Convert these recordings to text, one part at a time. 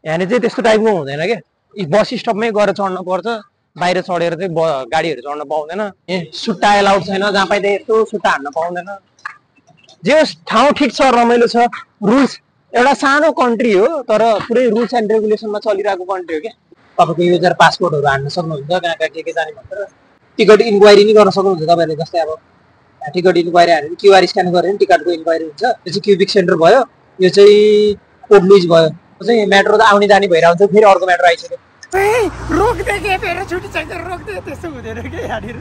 यहाँनिर चाहिँ त्यस्तो टाइपको हुँदैन के बस स्टपमै गएर चढ्नु पर्छ बाहिर चढेर चाहिँ गाडीहरू चढ्न पाउँदैन सुट्टा एलाउड छैन जहाँ पाइँदा यस्तो सुट्टा हान्न पाउँदैन जे ठाउँ ठिक छ रमाइलो छ रुल्स एउटा सानो कन्ट्री हो तर पुरै रुल्स एन्ड रेगुलेसनमा चलिरहेको कन्ट्री हो क्या तपाईँको युजर पासपोर्टहरू हान्न सक्नुहुन्छ कहाँ कहाँ के जाने भनेर टिकट इन्क्वायरी नि गर्न सक्नुहुन्छ तपाईँहरूले जस्तै अब टिकट इन्क्वायरी हाल्यो भने क्युआर स्क्यान गऱ्यो भने टिकटको इन्क्वायरी हुन्छ यो चाहिँ क्युबिक सेन्टर भयो यो चाहिँ पोर्ट लुइस भयो चाहिँ मेट्रो त आउने जाने भइरहेको हुन्छ फेरि अर्को मेट्रो आइसक्यो रोक्दै के फेरि छुट्टी छैन रोक्दै त्यस्तो हुँदैन के यहाँनिर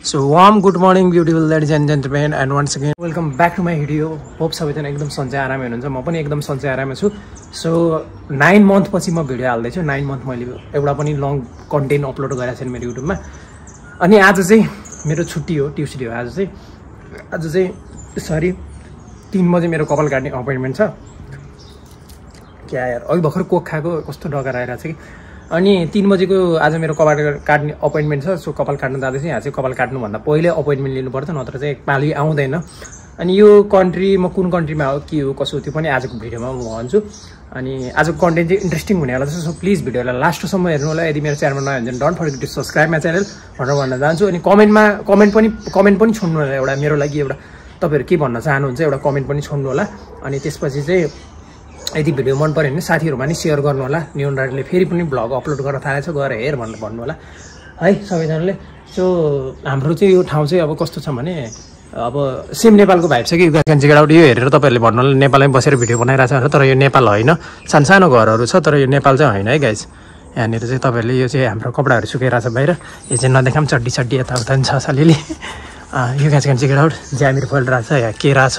So warm good morning beautiful ladies and gentlemen and once again welcome back to my video. Hope सबैजना एकदम सन्चै आरामै हुनुहुन्छ म पनि एकदम सन्चै आरामै छु. So 9 month पछि म भिडियो हाल्दै छु. 9 month मैले एउटा पनि लङ कन्टेन्ट अपलोड गरेको छैन मेरो युट्युबमा. अनि आज चाहिँ मेरो छुट्टी हो ट्युसडे हो आज चाहिँ सरी 3 बजे मेरो कपाल काट्ने अपोइन्टमेन्ट छ. क्या यार अघि भर्खर कोक खाएको कस्तो डकार आइरहेको छ कि अनि 3 बजेको आज मेरो कपाल काट्ने अपोइन्टमेन्ट छ. सो कपाल काट्न जाँदैछु यहाँ चाहिँ कपाल काट्नुभन्दा पहिले अपोइन्टमेन्ट लिनुपर्छ नत्र चाहिँ एकपालि आउँदैन. अनि यो कन्ट्री म कुन कन्ट्रीमा हो के हो कसो त्यो पनि आजको भिडियोमा म भन्छु. अनि आजको कन्टेन्ट चाहिँ इन्ट्रेस्टिङ हुनेवाला छ. सो प्लिज भिडियोलाई लास्टसम्म हेर्नु होला. यदि मेरो च्यानलमा नयाँ हुनुहुन्छ don't forget to subscribe my channel भनेर भन्न चाहन्छु. अनि कमेन्ट पनि छोड्नु होला एउटा मेरो लागि एउटा तपाईँहरू के भन्न चाहनुहुन्छ एउटा कमेन्ट पनि छोड्नु होला. अनि त्यसपछि चाहिँ यदि भिडियो मन पऱ्यो भने साथीहरूमा नि सेयर गर्नु होला. न्युन राईले फेरि पनि भ्लग अपलोड गर्न थालेको छ गएर हेर भनेर भन्नु होला है सबैजनाले. सो हाम्रो चाहिँ यो ठाउँ चाहिँ अब कस्तो छ भने अब सेम नेपालको भाइब छ कि यो हेरेर तपाईँहरूले भन्नु होला नेपालमै बसेर भिडियो बनाइरहेको छ भनेर. तर यो नेपाल होइन सानो घरहरू छ तर यो नेपाल चाहिँ होइन है गाइज. यहाँनिर चाहिँ तपाईँहरूले यो चाहिँ हाम्रो कपडाहरू सुकाइरहेको छ बाहिर. यो चाहिँ नदेखाम चड्डी यताउता नि छ अलिअलि. यो गाइज चिकेट आउट ज्यामिर फैलिरहेको छ यहाँ केरा छ.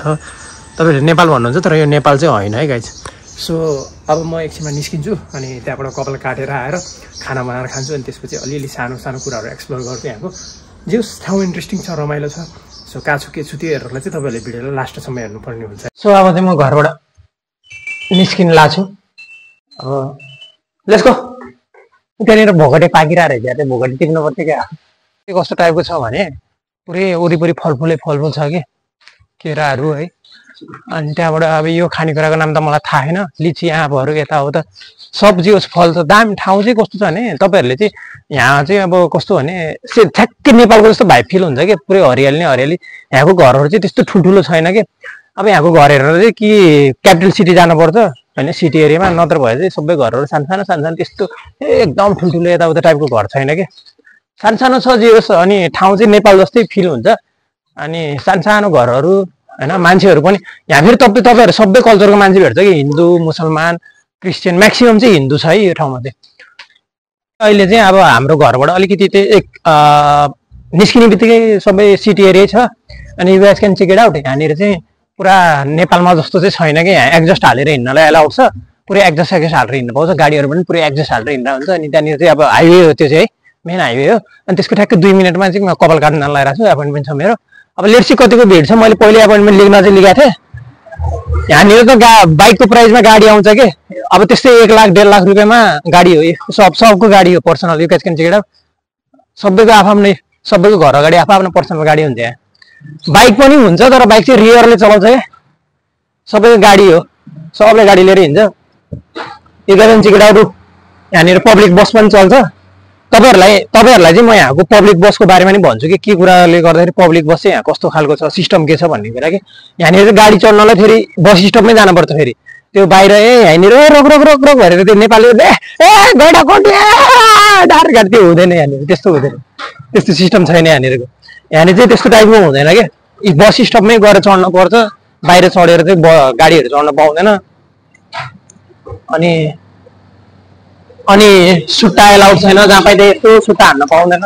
तपाईँहरूले नेपाल भन्नुहुन्छ तर यो नेपाल चाहिँ होइन है गाइज. सो अब म एकछिनमा निस्किन्छु अनि त्यहाँबाट कपाल काटेर आएर खाना बनाएर खान्छु. अनि त्यसपछि अलिअलि सानो कुराहरू एक्सप्लोर गर्छु यहाँको जे ठाउँ इन्ट्रेस्टिङ छ रमाइलो छ. सो कहाँ छु के छु त्यो हेरेर चाहिँ तपाईँहरूले भिडियोलाई लास्टसम्म हेर्नुपर्ने हुन्छ. सो अब चाहिँ म घरबाट निस्किन लाग्छु. अब लेट्स गो. त्यहाँनिर भोगटे पाकिरहेको रहेछ त्यहाँ भोगटे टिप्नु पर्थ्यो क्या. के कस्तो टाइपको छ भने पुरै वरिपरि फलफुल छ कि केराहरू है. अनि त्यहाँबाट अब यो खानेकुराको नाम त मलाई थाहा छैन. लिची आँपहरू यताउता सब्जी होस् फल छ दामी. ठाउँ चाहिँ कस्तो छ भने तपाईँहरूले चाहिँ यहाँ चाहिँ अब कस्तो भने ठ्याक्कै नेपालको जस्तो भाइब फिल हुन्छ कि पुरै हरियाली नै हरियाली. यहाँको घरहरू चाहिँ त्यस्तो ठुल्ठुलो छैन कि अब यहाँको घर हेरेर चाहिँ कि क्यापिटल सिटी जानुपर्छ होइन सिटी एरियामा नत्र भए चाहिँ सबै घरहरू सानो त्यस्तो एकदम ठुल्ठुलो यताउता टाइपको घर छैन कि सानो छ जे होस्. अनि ठाउँ चाहिँ नेपाल जस्तै फिल हुन्छ. अनि सानो घरहरू होइन मान्छेहरू पनि यहाँ फेरि तपाईँहरू सबै कल्चरको मान्छे भेट्छ कि हिन्दू मुसलमान क्रिस्चियन म्याक्सिमम् चाहिँ हिन्दू छ है यो ठाउँमा चाहिँ. अहिले चाहिँ अब हाम्रो घरबाट अलिकति चाहिँ निस्किने बित्तिकै सबै सिटी एरिया छ. अनि you guys can check it out. यहाँनिर चाहिँ पुरा नेपालमा जस्तो चाहिँ छैन कि यहाँ एक्जस्ट हालेर हिँड्नलाई एलाउड छ. पुरै एक्जस्ट हालेर हिँड्नु पाउँछ. गाडीहरू पनि पुरै एक्जस्ट हालेर हिँड्दा हुन्छ. अनि त्यहाँनिर चाहिँ अब हाइवे हो त्यो चाहिँ है मेन हाइवे हो. अनि त्यसको ठ्याक्कै 2 मिनटमा चाहिँ म कपाल काट्न लगाइरहेको छु. एपोइन्टमेन्ट छ मेरो. अब लेट्स सी कतिको भिड छ. मैले पहिले एपोइन्टमेन्ट लिएको थिएँ. यहाँनिर त बाइकको प्राइसमा गाडी आउँछ कि अब त्यस्तै 1 लाख 1.5 लाख रुपियाँमा गाडी हो. सबको गाडी हो पर्सनल. यो क्यान चेक इट आउट. सबैको घर अगाडि आफ्नो पर्सनल गाडी हुन्छ. यहाँ बाइक पनि हुन्छ तर बाइक चाहिँ रियरले चलाउँछ क्या. सबैको गाडी हो सबले गाडी लिएर हिँड्छ. यो क्यान चेक इट आउट. यहाँनिर पब्लिक बस पनि चल्छ. तपाईँहरूलाई चाहिँ म यहाँको पब्लिक बसको बारेमा नि भन्छु कि के कुराले गर्दाखेरि पब्लिक बस चाहिँ यहाँ कस्तो खालको छ सिस्टम के छ भन्ने कुरा कि यहाँनिर चाहिँ गाडी चढ्नलाई फेरि बस स्टपमै जानुपर्छ. फेरि त्यो बाहिर यहाँनिर रोक भनेर त्यो नेपाली गाडी त्यो हुँदैन. यहाँनिर त्यस्तो हुँदैन. त्यस्तो सिस्टम छैन यहाँनिरको. यहाँनिर चाहिँ त्यस्तो टाइपको हुँदैन कि बस स्टपमै गएर चढ्नु पर्छ. बाहिर चढेर चाहिँ गाडीहरू चढ्न पाउँदैन. अनि सुट्टा एलाउड छैन जहाँ पाइँदा यस्तो सुट्टा हान्न पाउँदैन.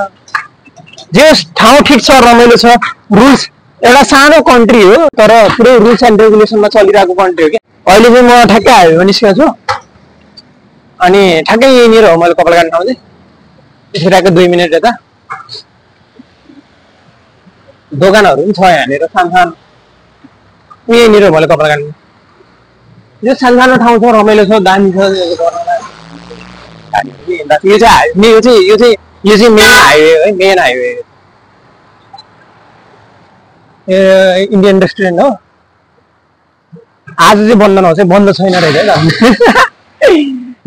जे ठाउँ ठिक छ रमाइलो छ रुल्स एउटा सानो कन्ट्री हो तर पुरै रुल्स एन्ड रेगुलेसनमा चलिरहेको कन्ट्री हो कि अहिले चाहिँ म ठ्याक्कै हाइवेमा निस्केको छु अनि ठ्याक्कै यहीँनिर हो मैले कपाल काट्ने ठाउँ चाहिँ यसरी 2 मिनट यता दोकानहरू पनि छ यहाँनिर सानो यहीँनिर हो मैले कपाल काट्ने यो सानो ठाउँ छ रमाइलो छ दामी छ यो चाहिँ मेन हाइवे है मेन हाइवे इन्डियन रेस्टुरेन्ट हो आज चाहिँ बन्द नहोस् बन्द छैन रहेछ है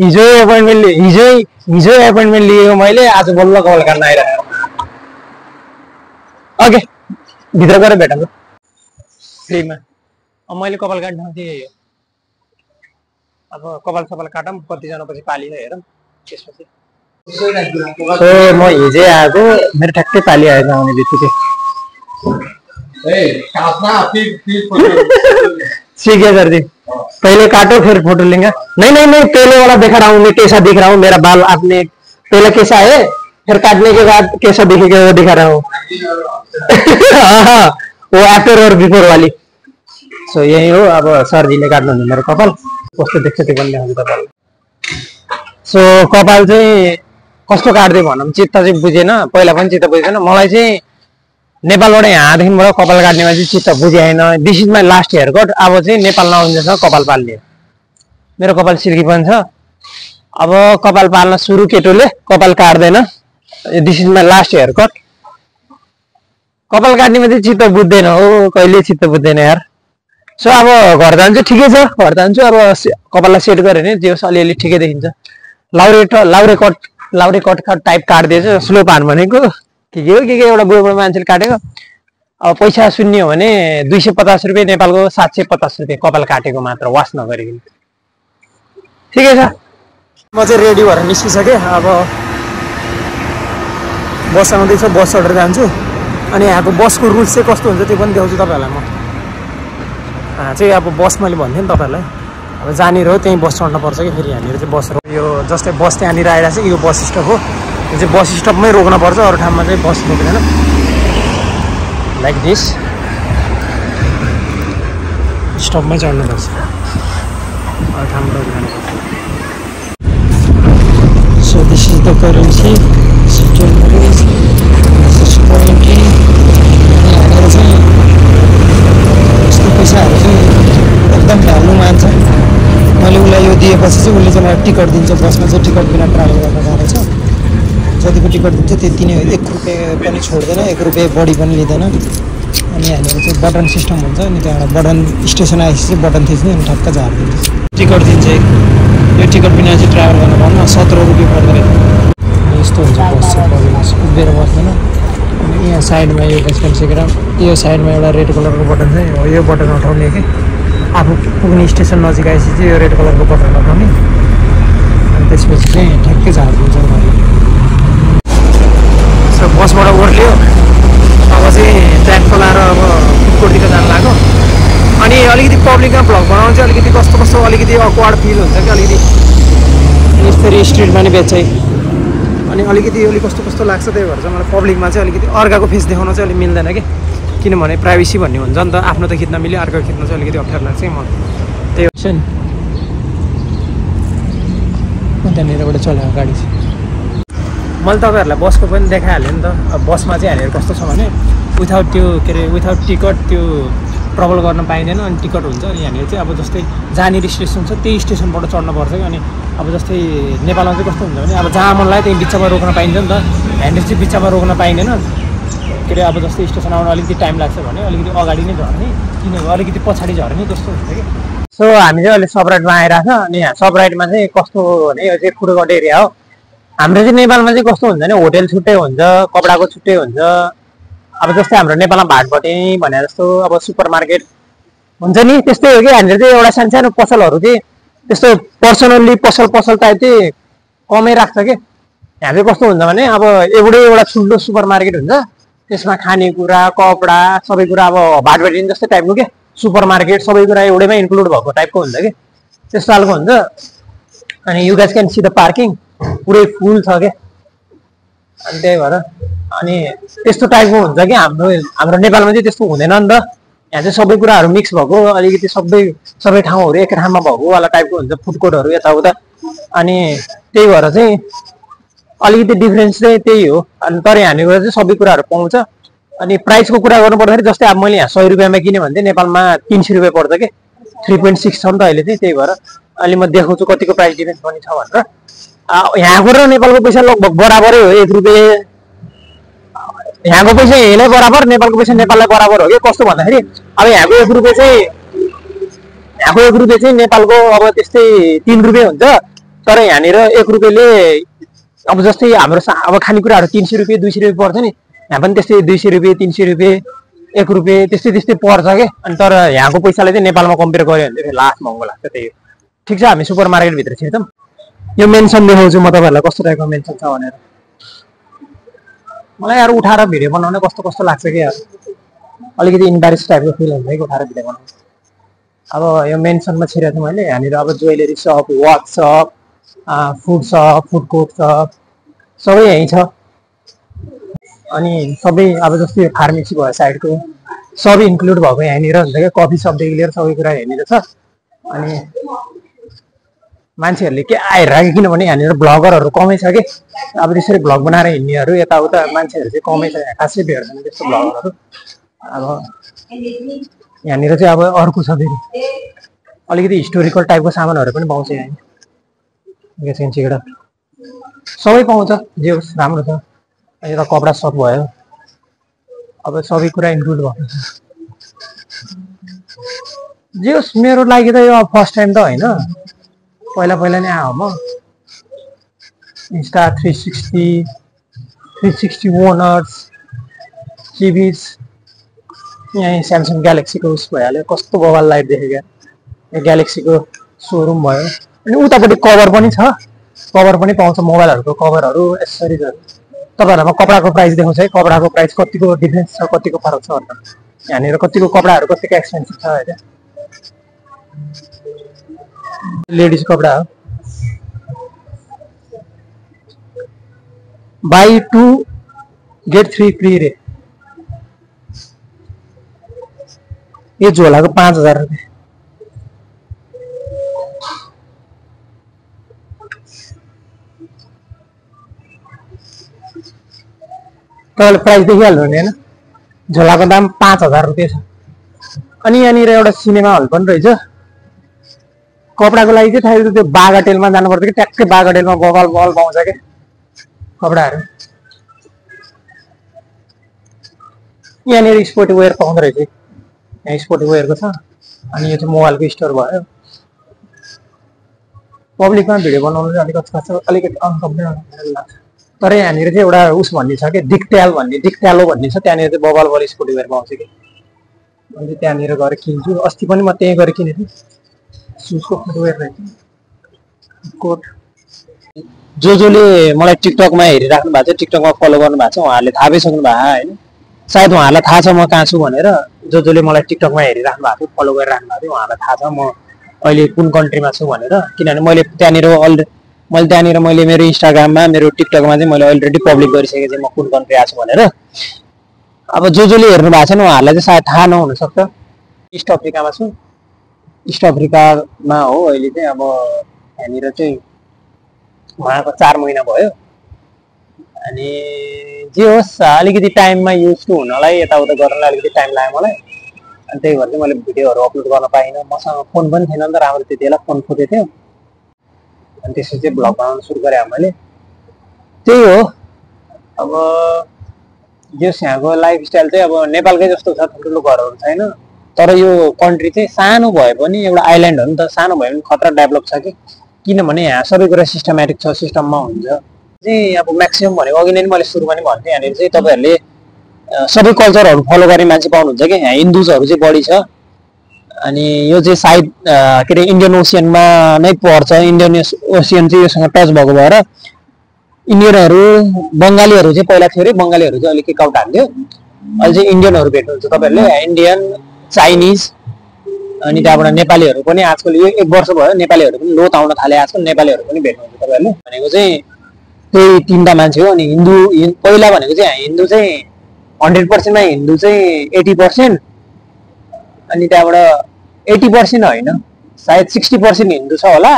हिजो एपोइन्टमेन्ट लिएको मैले आज बल्ल कपाल काट्न आइरहेको ओके भित्र गएर भेटौँ फ्रीमा मैले कपाल काट्न चाहिँ अब कपाल सपाल काटौँ कतिजना पछि पाली हेरौँ त्यसपछि म हिजै आएको मेरो ठ्याक्कै पाली आएछ आउने बित्तिकै ठीक है सर जी पहले काटो फिर फोटो लेंगे नहीं पहले वाला दिखा रहा हूँ मैं कैसा दिख रहा हूँ मेरा बाल आपने पहले कैसा है फिर काटने के बाद कैसा दिखेगा वो दिखा रहा हूँ हाँ वो आफ्टर और बिफोर वाली सो यही हो अब सर जी ने काट्नु हुन्छ मेरो कपाल कस्तो देख्छ त्यो पनि देखाउँछु तपाईँलाई सो कपाल चाहिँ कस्तो काट्दै भनौँ चित्त चाहिँ बुझेन पहिला पनि चित्त बुझेन मलाई चाहिँ नेपालबाट यहाँदेखिबाट कपाल काट्नेमा चाहिँ चित्त बुझाएन this is my last haircut अब चाहिँ नेपाल नआउन्जेलसम्म कपाल पाल्ने मेरो कपाल सिल्की पनि छ अब कपाल पाल्न सुरु केटोले कपाल काट्दैन this is my last haircut कपाल काट्नेमा चाहिँ चित्त बुझ्दैन हो कहिले चित्त बुझ्दैन यार सो अब घर जान्छु ठिकै छ घर जान्छु अब कपाललाई सेट गऱ्यो भने जे अलिअलि ठिकै देखिन्छ लाउरे कट टाइप काटिदिएछ स्लो पान भनेको के हो के एउटा बुढो मान्छेले काटेको अब पैसा सुन्ने हो भने 250 रुपियाँ नेपालको 750 रुपियाँ कपाल काटेको मात्र वास नगरिकन ठिकै छ म चाहिँ रेडी भएर निस्किसकेँ अब बस आउँदैछ बस चढेर जान्छु अनि यहाँको बसको रुल्स चाहिँ कस्तो हुन्छ त्यो पनि देखाउँछु तपाईँहरूलाई म चाहिँ अब बस मैले भन्थेँ नि तपाईँहरूलाई अब जहाँनिर हो त्यहीँ बस चढ्नुपर्छ कि फेरि यहाँनिर चाहिँ बस यो जस्तै बस त्यहाँनिर आइरहेको छ यो बस स्टप हो यो चाहिँ बस स्टपमै रोक्नुपर्छ अरू ठाउँमा चाहिँ बस रोक्दैन लाइक दिस स्टपमै चढ्नुपर्छ अरू ठाउँमा रोक्दैन so this is the currency यहाँनिर चाहिँ यस्तो पैसाहरू चाहिँ एकदम भ्यालु मान्छ मैले उसलाई यो दिएपछि चाहिँ उसले चाहिँ मलाई टिकट दिन्छ बसमा चाहिँ टिकट बिना ट्राभल गर्न गाह्रो छ जतिको टिकट दिन्छ त्यति नै हो 1 रुपियाँ पनि छोड्दैन 1 रुपियाँ बढी पनि लिँदैन अनि यहाँनिर चाहिँ बटन सिस्टम हुन्छ अनि त्यहाँबाट बटन स्टेसन आएपछि चाहिँ बटन थिच्ने अनि ठक्क झारिदिन्छ टिकट दिन्छ यो टिकट बिना चाहिँ ट्राभल गर्न भन्न 17 रुपियाँ पर्दैन यस्तो हुन्छ बस चाहिँ उभिएर बस्दैन अनि यहाँ साइडमा यो गसकन सिकेर यो साइडमा एउटा रेड कलरको बटन छ यो बटन उठाउने कि आफू पुग्ने स्टेसन नजिक आएपछि चाहिँ यो रेड कलरको बटन उठाउने अनि त्यसपछि चाहिँ ठ्याक्कै झारिदिन्छ उनीहरूले सो बसबाट ओर्ल्यो अब चाहिँ ट्र्याक खोलाएर अब फुडकोर्टतिर जानु लाग्यो अनि अलिकति पब्लिकमा भ्लग बनाउनु चाहिँ अलिकति कस्तो अलिकति अक्वार्ड फिल हुन्छ कि अलिकति यसरी स्ट्रिटमा नि बेच्छ अनि अलिकति अलिक कस्तो लाग्छ त्यही भएर चाहिँ मलाई पब्लिकमा चाहिँ अलिकति अर्काको फेस देखाउन चाहिँ अलिक मिल्दैन कि किनभने प्राइभेसी भन्ने हुन्छ नि त आफ्नो त खिच्न मिल्यो अर्को खिच्न चाहिँ अलिकति अप्ठ्यारो लाग्छ म त्यही हो नि त्यहाँनिरबाट चलाएको गाडी चाहिँ मैले तपाईँहरूलाई बसको पनि देखाइहालेँ नि त अब बसमा चाहिँ यहाँनिर कस्तो छ भने विथाउट त्यो के अरे विथाउट टिकट त्यो ट्राभल गर्न पाइँदैन अनि टिकट हुन्छ अनि यहाँनिर चाहिँ अब जस्तै जहाँनिर स्टेसन छ त्यही स्टेसनबाट चढ्नुपर्छ कि अनि अब जस्तै नेपालमा चाहिँ कस्तो हुन्छ भने अब जहाँ मन लाग्यो त्यही बिचमा रोक्न पाइन्छ नि त यहाँनिर चाहिँ बिचमा रोक्न पाइँदैन के अरे अब जस्तै स्टेसन आउन अलिकति टाइम लाग्छ भने अलिकति अगाडि नै झर्ने किनभने अलिकति पछाडि झर्ने त्यस्तो हुन्छ कि सो हामी चाहिँ अहिले सब राइडमा आइरहेको छ अनि यहाँ सब राइडमा चाहिँ कस्तो भने यो चाहिँ फुड कोर्ट एरिया हो हाम्रो चाहिँ नेपालमा चाहिँ कस्तो हुन्छ भने होटेल छुट्टै हुन्छ कपडाको छुट्टै हुन्छ अब जस्तै हाम्रो नेपालमा भाटभटे भने जस्तो अब सुपर मार्केट हुन्छ नि त्यस्तै हो कि यहाँनिर चाहिँ एउटा सानो पसलहरू चाहिँ त्यस्तो पर्सनल्ली पसल टाइप चाहिँ कमै राख्छ कि यहाँ चाहिँ कस्तो हुन्छ भने अब एउटा ठुलो सुपर मार्केट हुन्छ त्यसमा खानेकुरा कपडा सबै कुरा अब भाटभटे जस्तै टाइपको के सुपर मार्केट सबै कुरा एउटैमा इन्क्लुड भएको टाइपको हुन्छ कि त्यस्तो खालको हुन्छ अनि you guys can see the parking पुरै फुल छ क्या अनि त्यही भएर अनि त्यस्तो टाइपको हुन्छ कि हाम्रो नेपालमा चाहिँ त्यस्तो हुँदैन नि त। यहाँ चाहिँ सबै कुराहरू मिक्स भएको अलिकति सबै ठाउँहरू एक ठाउँमा भएको वाला टाइपको हुन्छ फुड कोर्टहरू यताउता। अनि त्यही भएर चाहिँ अलिकति डिफ्रेन्स चाहिँ त्यही हो। अनि तर यहाँनिर चाहिँ सबै कुराहरू पाउँछ। अनि प्राइसको कुरा गर्नु पर्दाखेरि जस्तै अब मैले यहाँ 100 रुपियाँमा किनेँ भने चाहिँ नेपालमा 300 रुपियाँ पर्छ कि 3.6 छ नि त अहिले चाहिँ। त्यही भएर अहिले म देखाउँछु कतिको प्राइस डिफ्रेन्स पनि छ भनेर। यहाँको र नेपालको पैसा लगभग बराबरै हो। 1 रुपियाँ यहाँको पैसा यहीँलाई बराबर, नेपालको पैसा नेपाललाई बराबर हो कि कस्तो भन्दाखेरि अब यहाँको 1 रुपियाँ चाहिँ नेपालको अब त्यस्तै 3 रुपियाँ हुन्छ। तर यहाँनिर 1 रुपियाँले अब जस्तै हाम्रो अब खानेकुराहरू 300 रुपियाँ 200 रुपियाँ पर्छ नि, यहाँ पनि त्यस्तै 200 रुपियाँ 300 रुपियाँ 1 रुपियाँ त्यस्तै पर्छ कि। अनि तर यहाँको पैसाले चाहिँ नेपालमा कम्पेयर गऱ्यो भने चाहिँ लास्ट महँगो लाग्छ। त्यही हो। ठिक छ, हामी सुपर मार्केटभित्र छिर्छौँ। यो मेन्सन देखाउँछु म तपाईँहरूलाई कस्तो टाइपको मेन्सन छ भनेर। मलाई यार उठाएर भिडियो बनाउन कस्तो लाग्छ कि यार, अलिकति इम्बारेस टाइपको फिल हुन्छ कि उठाएर भिडियो बनाउनु। अब यो मेन्सनमा छिरेको छु मैले। यहाँनिर अब jewellery shop, watch shop, food shop, food court shop सबै यहीँ छ। अनि सबै अब जस्तै फार्मेसी भयो साइडको सबै इन्क्लुड भएको यहाँनिर हुन्छ क्या। कफी सपदेखि लिएर सबै कुरा यहाँनिर छ। अनि मान्छेहरूले के आइरहेको किनभने यहाँनिर ब्लगरहरू कमै छ कि। अब त्यसरी भ्लग बनाएर हिँड्नेहरू यताउता मान्छेहरू चाहिँ कमै छ, खासै भेट्दैन त्यस्तो भ्लगरहरू। अब यहाँनिर चाहिँ अब अर्को छ फेरि अलिकति हिस्टोरिकल टाइपको सामानहरू पनि पाउँछ यहाँ। गेसेन्सीबाट सबै पाउँछ, जे होस् राम्रो छ। यता कपडा सप भयो, अब सबै कुरा इन्क्लुड भएको छ। जे होस् मेरो लागि त यो फर्स्ट टाइम त होइन, पहिला नै आयो म। इन्स्टा 360 ओनर्स सिबिज यहीँ स्यामसङ ग्यालेक्सीको उस भइहाल्यो। कस्तो बवाल लाइट देखेँ क्या। यो ग्यालेक्सीको सोरुम भयो। अनि उतापट्टि कभर पनि छ, कभर पनि पाउँछ मोबाइलहरूको कभरहरू एसेसरिजहरू। तपाईँहरूमा कपडाको प्राइस देखाउँछ है, कपडाको प्राइस कतिको डिफ्रेन्स छ, कतिको फरक छ भनेर। यहाँनिर कतिको कपडाहरू कतिको एक्सपेन्सिभ छ होइन। लेडिज कपडा हो, बाई 2 गेट 3 फ्री रे। यो झोलाको 5000 रुपियाँ। तपाईँले प्राइस देखिहाल्नु नि होइन। झोलाको दाम 5000 रुपियाँ छ। अनि यहाँनिर एउटा सिनेमा हल पनि रहेछ। कपडाको लागि चाहिँ थाहा त्यो बागाटेलमा जानुपर्छ कि ट्याक्कै बागाटेलमा बल पाउँछ कि कपडाहरू। यहाँनिर स्पोर्टी वेयर पाउँदो रहेछ। यहाँ स्पोर्टी वेयरको छ। अनि यो चाहिँ मोबाइलको स्टोर भयो। पब्लिकमा भिडियो बनाउनु चाहिँ अलिकति अनकम्फर्टेबल लाग्छ। तर यहाँनिर चाहिँ एउटा उस भन्ने छ कि डिक्ट्यालो भन्ने छ। त्यहाँनिर चाहिँ बल स्पोर्टी वेयर पाउँछ कि। अनि त्यहाँनिर गएर किन्छु। अस्ति पनि म त्यहीँ गएर किनेको थिएँ। सुजको फुटवेयर रहेछ कोट। जसले मलाई टिकटकमा हेरिराख्नु भएको छ, टिकटकमा फलो गर्नु भएको छ, उहाँहरूले थाहा पाइसक्नु भएको होइन। सायद उहाँहरूलाई थाहा छ म कहाँ छु भनेर। जसले मलाई टिकटकमा हेरिराख्नु भएको थियो, फलो गरिराख्नु भएको थियो, उहाँलाई थाहा छ म अहिले कुन कन्ट्रीमा छु भनेर। किनभने मैले त्यहाँनिर मेरो इन्स्टाग्राममा मेरो टिकटकमा चाहिँ मैले अलरेडी पब्लिक गरिसकेको थिएँ म कुन कन्ट्री आएको छु भनेर। अब जसले हेर्नु भएको छैन उहाँहरूलाई चाहिँ सायद थाहा नहुनसक्छ। इस्ट अफ्रिकामा छु। इस्ट अफ्रिकामा हो अहिले चाहिँ। अब यहाँनिर चाहिँ उहाँको 4 महिना भयो। अनि जे होस् अलिकति टाइममा युज टु हुनलाई यताउता गर्नलाई अलिकति टाइम लाग्यो मलाई। अनि त्यही भएर चाहिँ मैले भिडियोहरू अपलोड गर्न पाइनँ। मसँग फोन पनि थिएन नि त राम्रो, त्यति बेला फोन फुटेको थियो। अनि त्यसपछि चाहिँ भ्लग बनाउन सुरु गरेँ मैले। त्यही हो। अब जस यहाँको लाइफस्टाइल चाहिँ अब नेपालकै जस्तो छ, ठुल्ठुलो घरहरू छैन। तर यो कन्ट्री चाहिँ सानो भए पनि एउटा आइल्यान्ड हो नि त, सानो भए पनि खतरा डेभलप छ कि। किनभने यहाँ सबै कुरा सिस्टमेटिक छ, सिस्टममा हुन्छ चाहिँ। अब म्याक्सिमम भनेको अघि नै मैले सुरुमा नि भन्थेँ, यहाँनिर चाहिँ तपाईँहरूले सबै कल्चरहरू फलो गर्ने मान्छे पाउनुहुन्छ कि। यहाँ हिन्दूजहरू चाहिँ बढी छ। अनि यो चाहिँ सायद के अरे इन्डियन ओसियनमा नै पर्छ। इन्डियन ओसियन चाहिँ योसँग टच भएको भएर इन्डियनहरू बङ्गालीहरू चाहिँ पहिला थियो अरे, बङ्गालीहरू चाहिँ अलिक किक आउट हान्थ्यो। अहिले चाहिँ इन्डियनहरू भेट्नुहुन्छ तपाईँहरूले, इन्डियन चाइनिज। अनि त्यहाँबाट नेपालीहरू पनि आजकल यो 1 वर्ष भयो नेपालीहरू पनि लोत आउन थाले। आजकल नेपालीहरू पनि भेट्नुहुन्छ तपाईँहरूले। भनेको चाहिँ त्यही 3टा मान्छे हो। अनि हिन्दू पहिला भनेको चाहिँ हिन्दू चाहिँ 100% मा हिन्दू चाहिँ 80%, अनि त्यहाँबाट 80% होइन सायद 60% हिन्दू छ होला,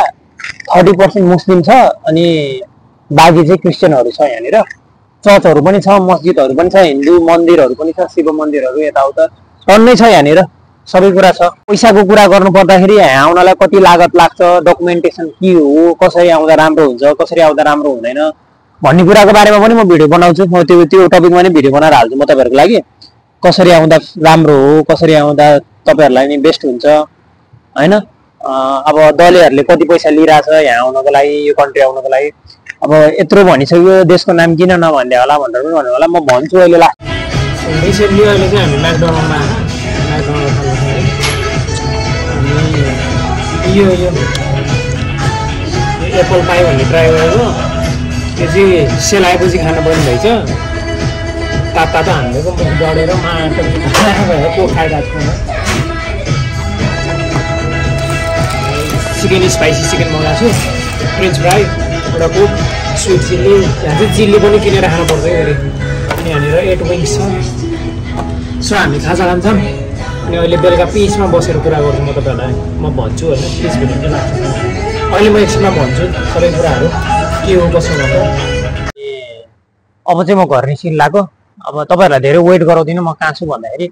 30% मुस्लिम छ, अनि बाँकी चाहिँ क्रिस्चियनहरू छ। यहाँनिर चर्चहरू पनि छ, मस्जिदहरू पनि छ, हिन्दू मन्दिरहरू पनि छ, शिव मन्दिरहरू यताउता टन्नै छ। यहाँनिर सबै कुरा छ। पैसाको कुरा गर्नु पर्दाखेरि यहाँ आउनलाई कति लागत लाग्छ, डकुमेन्टेसन के हो, कसरी आउँदा राम्रो हुन्छ, कसरी आउँदा राम्रो हुँदैन भन्ने कुराको बारेमा पनि म भिडियो बनाउँछु। म त्यो टपिकमा नै भिडियो बनाएर हाल्छु म तपाईँहरूको लागि। कसरी आउँदा राम्रो हो, कसरी आउँदा तपाईँहरूलाई नि बेस्ट हुन्छ होइन। अब दलेहरूले कति पैसा लिइरहेछ यहाँ आउनको लागि, यो कन्ट्री आउनको लागि। अब यत्रो भनिसक्यो देशको नाम किन नभन्दै होला भनेर पनि भन्नु होला। म भन्छु अहिले लास्ट रिसेन्टली अहिले चाहिँ हामी म्याकडोनल्डमा यो एप्पल पाई भन्ने ट्राई गरेको, त्यो चाहिँ सेल आएपछि खानु पर्ने रहेछ। तातो हानिदिएको मुख डढेर माटो भएर को खाइरहेको छु। चिकन स्पाइसी चिकन मगाएको छु, फ्रेन्च फ्राई, एउटा कोक, स्विट चिल्ली। यहाँ चाहिँ चिल्ली पनि किनेर खानुपर्छ है। अनि यहाँनिर 8 विङ्स छ। सो हामी खाजा खान्छौँ। अनि अहिले बेलुका पिसमा बसेर कुरा गर्छु म तपाईँहरूलाई। म भन्छु होइन पिस भिडियो चाहिँ लाग्छ। अहिले म एकछिनमा भन्छु सबै कुराहरू के हो कसो भनेर। अब चाहिँ म घर निस्किन लाग्यो। अब तपाईँहरूलाई धेरै वेट गराउँदिनँ। म कहाँ छु भन्दाखेरि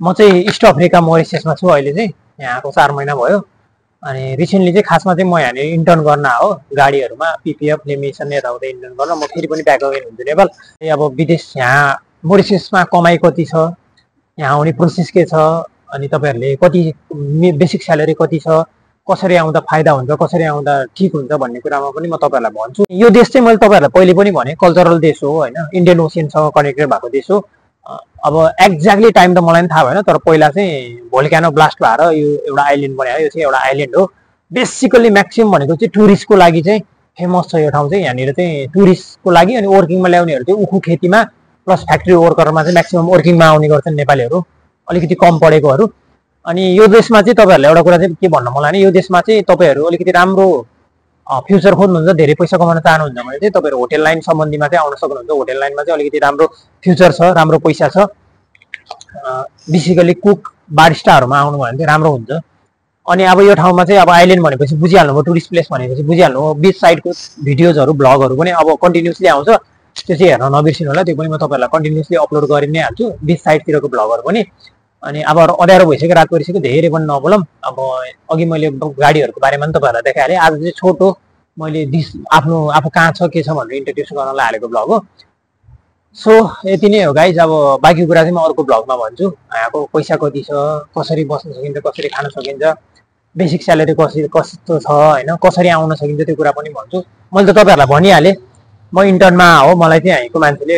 म चाहिँ इस्ट अफ्रिका मोरिसियसमा छु अहिले चाहिँ। यहाँको 4 महिना भयो। अनि रिसेन्टली चाहिँ खासमा चाहिँ म यहाँनिर इन्टर्न गर्न हो, गाडीहरूमा पिपिएफ लेमिनेसन यताउता इन्टर्न गर्न। म फेरि पनि ब्याक अगेन हुन्छु नेपाल। अब विदेश यहाँ मोरिसियसमा कमाइ कति छ, यहाँ आउने प्रोसेस के छ, अनि तपाईँहरूले कति बेसिक स्यालेरी कति छ, कसरी आउँदा फाइदा हुन्छ, कसरी आउँदा ठिक हुन्छ भन्ने कुरामा पनि म तपाईँहरूलाई भन्छु। यो देश चाहिँ मैले तपाईँहरूलाई पहिले पनि भने कल्चरल देश हो होइन, इन्डियन ओसियनसँग कनेक्टेड भएको देश हो। अब एक्ज्याक्टली टाइम त मलाई पनि थाहा भएन, तर पहिला चाहिँ भोल्क्यानो ब्लास्ट भएर यो एउटा आइल्यान्ड बनायो। यो चाहिँ एउटा आइल्यान्ड हो। बेसिकल्ली म्याक्सिमम भनेको चाहिँ टुरिस्टको लागि चाहिँ फेमस छ यो ठाउँ चाहिँ। यहाँनिर चाहिँ टुरिस्टको लागि अनि वर्किङमा ल्याउनेहरू चाहिँ उखु खेतीमा प्लस फ्याक्ट्री वर्करमा चाहिँ म्याक्सिमम वर्किङमा आउने गर्छन् नेपालीहरू, अलिकति कम पढेकोहरू। अनि यो देशमा चाहिँ तपाईँहरूलाई एउटा कुरा चाहिँ के भन्न मलाई भने, यो देशमा चाहिँ तपाईँहरू अलिकति राम्रो फ्युचर खोज्नुहुन्छ, धेरै पैसा कमाउन चाहनुहुन्छ भने चाहिँ तपाईँहरू होटेल लाइन सम्बन्धीमा चाहिँ आउन सक्नुहुन्छ। होटेल लाइनमा चाहिँ अलिकति राम्रो फ्युचर छ, राम्रो पैसा छ। बेसिकली कुक बारिस्टाहरूमा आउनु भयो भने चाहिँ राम्रो हुन्छ। अनि अब यो ठाउँमा चाहिँ अब आइल्यान्ड भनेपछि बुझिहाल्नुभयो, टुरिस्ट प्लेस भनेपछि बुझिहाल्नुभयो। बिच साइडको भिडियोजहरू ब्लगहरू पनि अब कन्टिन्युसली आउँछ, त्यो चाहिँ हेर्न नबिर्सिनु होला। त्यो पनि म तपाईँहरूलाई कन्टिन्युसली अपलोड गरि नै हाल्छु, बिच साइडतिरको ब्लगहरू पनि। अनि अब अँध्यारो भइसक्यो, रात परिसक्यो, धेरै पनि नबोलौँ। अब अघि मैले गाडीहरूको बारेमा पनि तपाईँहरूलाई देखाइहालेँ। आज चाहिँ छोटो मैले आफू कहाँ छ के छ भनेर इन्ट्रोड्युस गर्नलाई हालेको ब्लग हो। सो यति नै हो गाइज। अब बाँकी कुरा चाहिँ म अर्को ब्लगमा भन्छु। यहाँको पैसा कति छ, कसरी बस्न सकिन्छ, कसरी खान सकिन्छ, बेसिक स्यालेरी कस्तो छ होइन, कसरी आउन सकिन्छ त्यो कुरा पनि भन्छु। मैले त तपाईँहरूलाई भनिहालेँ म इन्टर्नमा हो। मलाई चाहिँ यहीँको मान्छेले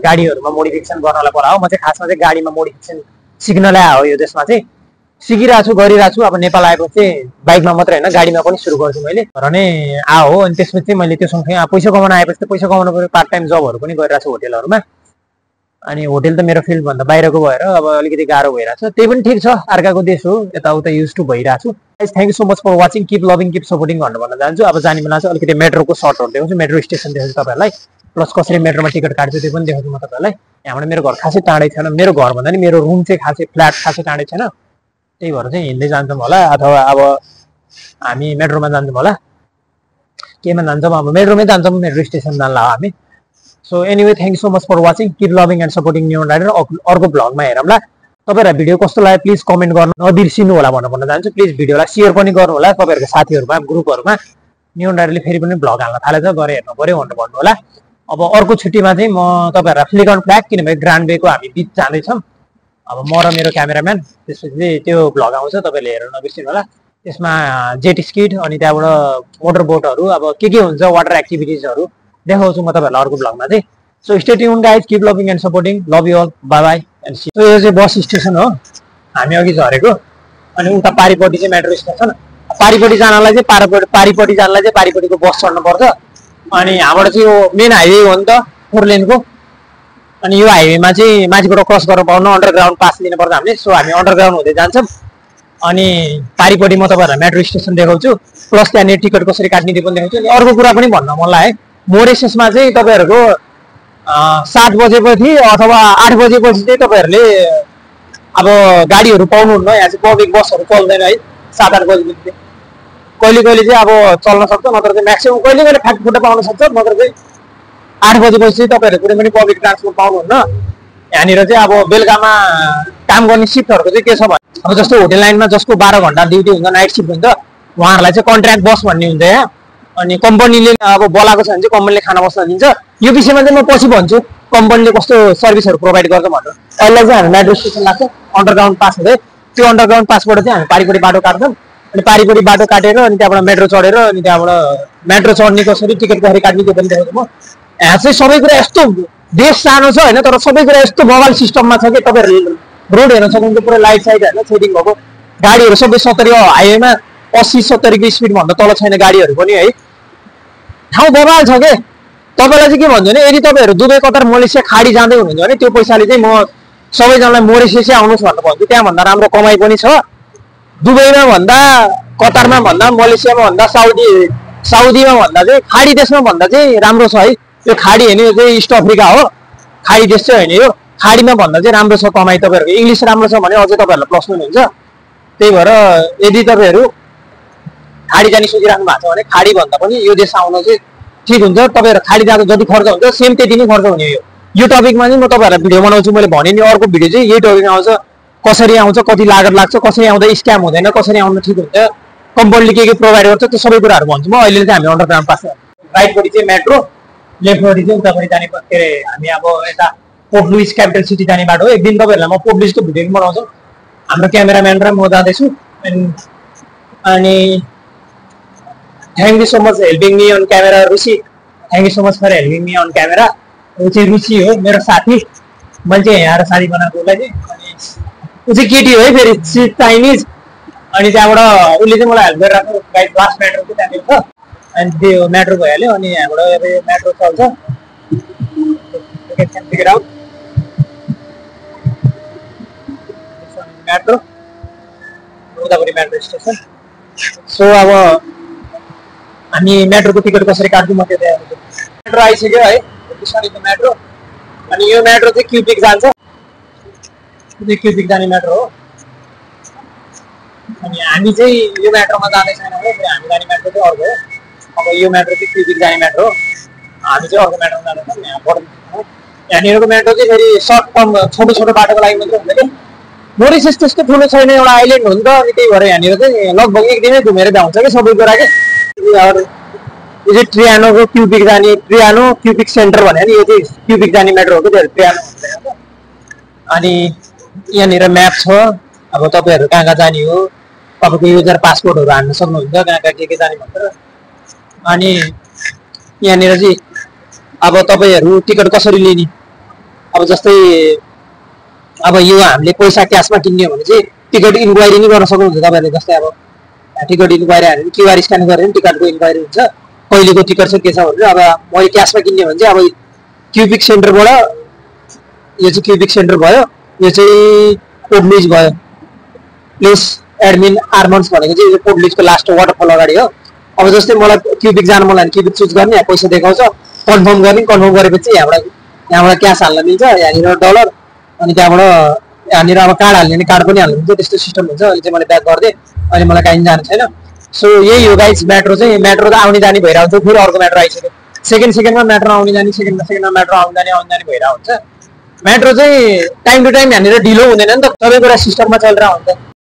गाडीहरूमा मोडिफिकेसन गर्नलाई बोलायो। म चाहिँ खासमा चाहिँ गाडीमा मोडिफिकेसन सिक्नलाई आयो। यो देशमा चाहिँ सिकिरहेको छु, गरिरहेको छु। अब नेपाल आएपछि चाहिँ बाइकमा मात्रै होइन गाडीमा पनि सुरु गर्छु मैले र नै आयो। अनि त्यसपछि चाहिँ मैले त्यो सँगसँगै पैसा कमाउन आएपछि त पैसा कमाउनु पऱ्यो, पार्ट टाइम जबहरू पनि गरिरहेको छु होटेलहरूमा। अनि होटेल त मेरो फिल्डभन्दा बाहिरको भएर अब अलिकति गाह्रो भइरहेको छ। त्यही पनि ठिक छ, अर्काको देश हो, यताउता युज टु भइरहेको छु। Thank you so much for watching. Keep loving, keep supporting भन्न चाहन्छु। अब जाने बेला चाहिँ अलिकति मेट्रोको सर्टहरू देखाउँछु, मेट्रो स्टेसन देखाउँछु तपाईँहरूलाई, प्लस कसरी मेट्रोमा टिकट काट्छु त्यो पनि देखाउँछु म तपाईँहरूलाई। यहाँबाट मेरो घर खासै टाढै छैन, मेरो घर भन्दा नि मेरो रुम चाहिँ खासै फ्ल्याट खासै टाढै छैन। त्यही भएर चाहिँ हिँड्दै जान्छौँ होला, अथवा अब हामी मेट्रोमा जान्छौँ होला, केमा जान्छौँ, अब मेट्रोमै जान्छौँ, मेट्रो स्टेसन जान्ला हो हामी। So anyway thank you so much for watching. Keep loving and supporting new rider. अर्को भ्लगमा हेरौँला। तपाईँहरूलाई भिडियो कस्तो लाग्यो प्लिज कमेन्ट गर्न नबिर्सिनु होला भन्न चाहन्छु। प्लिज भिडियोलाई सेयर पनि गर्नु होला तपाईँहरूको साथीहरूमा, ग्रुपहरूमा। न्यू राइडरले फेरि पनि भ्लग हाल्न थालेछ, गएर हेर्नु पऱ्यो भनेर भन्नु होला। अब अर्को छुट्टीमा चाहिँ म तपाईँहरूलाई फ्लिक अन फ्ल्याग, किनभने ग्रान्ड वेको हामी बिच जाँदैछौँ। अब म र मेरो क्यामेराम्यान, त्यसपछि त्यो भ्लग आउँछ, तपाईँले हेर्न नबिर्सिनु होला। त्यसमा जेट स्किड अनि त्यहाँबाट मोटर बोटहरू, अब के हुन्छ वाटर एक्टिभिटिजहरू देखाउँछु म तपाईँहरूलाई अर्को भ्लगमा चाहिँ। So stay tune guys, keep loving and supporting, love you all, bye bye and see. So यो चाहिँ बस स्टेसन हो, हामी अघि झरेको। अनि उता पारिपट्टि चाहिँ मेट्रो स्टेसन। पारिपट्टि जानलाई चाहिँ पारिपट्टिको बस चढ्नु पर्छ। अनि यहाँबाट चाहिँ यो मेन हाइवे हो नि त 4 लेनको। अनि यो हाइवेमा चाहिँ माथिबाट क्रस गर्न पाउनु अन्डरग्राउन्ड पास लिनुपर्छ हामीले। सो हामी अन्डरग्राउन्ड हुँदै जान्छौँ। अनि पारिपट्टि म तपाईँहरूलाई मेट्रो स्टेसन देखाउँछु, प्लस त्यहाँनिर टिकट कसरी काट्ने त्यो पनि देखाउँछु। अनि अर्को कुरा पनि भन्न मन लाग्यो, मोरिससमा चाहिँ तपाईँहरूको 7 बजेपछि अथवा 8 बजेपछि चाहिँ तपाईँहरूले अब गाडीहरू पाउनुहुन्न। यहाँ चाहिँ पब्लिक बसहरू चल्दैन है 7-8 बजेपछि। कहिले कहिले चाहिँ अब चल्न सक्छ, नत्र चाहिँ म्याक्सिमम् कहिले कहिले फाटफुट्टा पाउन सक्छ, नत्र चाहिँ 8 बजेपछि चाहिँ तपाईँहरू कुनै पनि पब्लिक ट्रान्सपोर्ट पाउनुहुन्न। यहाँनिर चाहिँ अब बेलुकामा काम गर्ने सिफ्टहरूको चाहिँ के छ भने अब जस्तो होटल लाइनमा जसको 12 घन्टा ड्युटी हुन्छ, नाइट सिफ्ट हुन्छ, उहाँहरूलाई चाहिँ कन्ट्र्याक्ट बस भन्ने हुन्छ यहाँ। अनि कम्पनीले अब बोलाएको छ भने चाहिँ कम्पनीले खाना बस्न दिन्छ। यो विषयमा चाहिँ म पछि भन्छु कम्पनीले कस्तो सर्भिसहरू प्रोभाइड गर्छ भनेर। अहिले चाहिँ हामी मेट्रो स्टेसन लाग्छ अन्डरग्राउन्ड पास हुँदै। त्यो अन्डरग्राउन्ड पासबाट चाहिँ हामी पारिपट्टि बाटो काट्छौँ। अनि पारिपट्टि बाटो काटेर अनि त्यहाँबाट मेट्रो चढेर अनि त्यहाँबाट मेट्रो चढ्ने कसरी, टिकट कसरी काट्ने त्यो पनि देखाउँछु म। यहाँ चाहिँ सबै कुरा यस्तो देश सानो छ होइन, तर सबै कुरा यस्तो मोबाइल सिस्टममा छ कि तपाईँहरू रोड हेर्न सक्नुहुन्छ। पुरै लाइट साइड होइन सेटिङ भएको, गाडीहरू सबै 70 हाइवेमा 80-70 को स्पिडभन्दा तल छैन गाडीहरू पनि है। ठाउँ बबाल छ के। तपाईँलाई चाहिँ के भन्छु भने यदि तपाईँहरू दुबई, कतार, मलेसिया, खाडी जाँदै हुनुहुन्छ भने त्यो पैसाले चाहिँ म सबैजनालाई मोरिसियसै आउनुहोस् भनेर भन्छु। त्यहाँभन्दा राम्रो कमाइ पनि छ। दुबईमा भन्दा, कतारमा भन्दा, मलेसियामा भन्दा, साउदीमा भन्दा चाहिँ खाडी देशमा भन्दा चाहिँ राम्रो छ है। यो खाडी होइन, यो चाहिँ इस्ट अफ्रिका हो, खाडी देश चाहिँ होइन यो। खाडीमा भन्दा चाहिँ राम्रो छ कमाइ। तपाईँहरूको इङ्ग्लिस राम्रो छ भने अझै तपाईँहरूलाई प्लस पनि हुन्छ। त्यही भएर यदि तपाईँहरू खाडी जाने सोचिराख्नु भएको छ भने खाडी भन्दा पनि यो देश आउन चाहिँ ठिक हुन्छ। तपाईँहरू खाडी जाँदा जति खर्च हुन्छ सेम त्यति नै खर्च हुने हो। यो टपिकमा चाहिँ म तपाईँहरूलाई भिडियो बनाउँछु। मैले भने नि अर्को भिडियो चाहिँ यही टपिकमा आउँछ, कसरी आउँछ, कति लागत लाग्छ, कसरी आउँदा स्क्याम हुँदैन, कसरी आउन ठिक हुन्छ, कम्पनीले के प्रोभाइड गर्छ, त्यो सबै कुराहरू भन्छु म। अहिले चाहिँ हामी अन्डरग्राउन्ड पास राइटपट्टि चाहिँ मेट्रो, लेफ्टपट्टि चाहिँ उतापट्टि जाने के अरे हामी अब यता पोर्ट लुइस क्यापिटल सिटी जाने बाटो हो। एक दिन तपाईँहरूलाई म पोर्ट लुइसको भिडियो पनि बनाउँछु। हाम्रो क्यामेराम्यान र म जाँदैछु। अनि thank you so much helping me on camera Ruchi. Thank you so much for helping me on camera. ऊ चाहिँ रुचि हो मेरो साथी, मैले चाहिँ यहाँ आएर साथी बनाएको उसलाई चाहिँ। अनि ऊ चाहिँ केटी हो है फेरि, चाइनिज। अनि त्यहाँबाट उसले चाहिँ मलाई हेल्प गरिरहेको गाइड। लास्ट मेट्रो चाहिँ त्यहाँनिर छ। अनि त्यो मेट्रो भइहाल्यो। अनि यहाँबाट अब यो मेट्रो चल्छ। मेट्रो उतापट्टि मेट्रो स्टेसन। सो अब हामी मेट्रोको टिकट कसरी काट्छौँ म त्यो देखाउँछु। मेट्रो आइसक्यो है, बिस्तारै मेट्रो। अनि यो मेट्रो चाहिँ क्युबिक जान्छ, क्युबिक जाने मेट्रो हो। अनि हामी चाहिँ यो मेट्रोमा जाँदै छैनौँ है, हामी जाने मेट्रो चाहिँ अर्को हो। अब यो मेट्रो चाहिँ क्युबिक जाने मेट्रो हो, हामी चाहिँ अर्को मेट्रोमा जाँदैछौँ। यहाँनिरको मेट्रो चाहिँ फेरि सर्ट टर्म छोटो छोटो बाटोको लागि मात्रै हुन्छ कि। मोरिसियस त्यस्तो ठुलो छैन, एउटा आइल्यान्ड हुन्छ। अनि त्यही भएर यहाँनिर चाहिँ लगभग एक दिनै घुमेर भ्याउँछ कि सबै कुरा के। यो चाहिँ ट्रियानोको क्युबिक जाने, ट्रियानो क्युबिक सेन्टर भने नि यो चाहिँ क्युबिक जाने मेट्रो हो कि ट्रियानो हुन्छ। अनि यहाँनिर म्याप छ, अब तपाईँहरू कहाँ कहाँ जाने हो, तपाईँको युजर पासपोर्टहरू हाल्न सक्नुहुन्छ, कहाँ कहाँ के जाने भनेर। अनि यहाँनिर चाहिँ अब तपाईँहरू टिकट कसरी लिने, अब जस्तै अब यो हामीले पैसा क्यासमा किन्ने हो भने चाहिँ टिकट इन्क्वायरी नै गर्न सक्नुहुन्छ तपाईँहरूले। जस्तै अब टिकट इन्क्वायरी हाल्यो भने क्युआर स्क्यान गऱ्यो भने टिकटको इन्क्वायरी हुन्छ, कहिलेको टिकट छ के छ भनेर। अब मैले क्यासमा किन्ने हो भने चाहिँ अब क्युबिक सेन्टरबाट, यो चाहिँ क्युबिक सेन्टर भयो, यो चाहिँ पोर्ट लुइस भयो। प्लेस एडमिन आर्मन्स भनेको चाहिँ यो पोर्ट लुइसको लास्ट वाटरफल अगाडि हो। अब जस्तै मलाई क्युबिक जानु मन लाग्यो, क्युबिक चुज गर्ने, पैसा देखाउँछ, कन्फर्म गर्ने। कन्फर्म गरेपछि यहाँबाट क्यास हाल्न मिल्छ, यहाँनिर डलर। अनि त्यहाँबाट यहाँनिर अब कार्ड हाल्ने भने कार्ड पनि हाल्नु हुन्छ, त्यस्तो सिस्टम हुन्छ। अहिले चाहिँ मैले ब्याक गरिदिएँ, अहिले मलाई काहीँ जानु छैन। सो यही हो गाइस मेट्रो चाहिँ। मेट्रो त आउने जाने भइरहेको हुन्छ, फेरि अर्को मेट्रो आइसक्यो। सेकेन्डमा मेट्रो आउने जाने, सेकेन्डमा मेट्रो आउने जाने भइरहेको हुन्छ। मेट्रो चाहिँ टाइम टु टाइम यहाँनिर ढिलो हुँदैन नि त, सबै कुरा सिस्टममा चलिरहेको हुन्छ।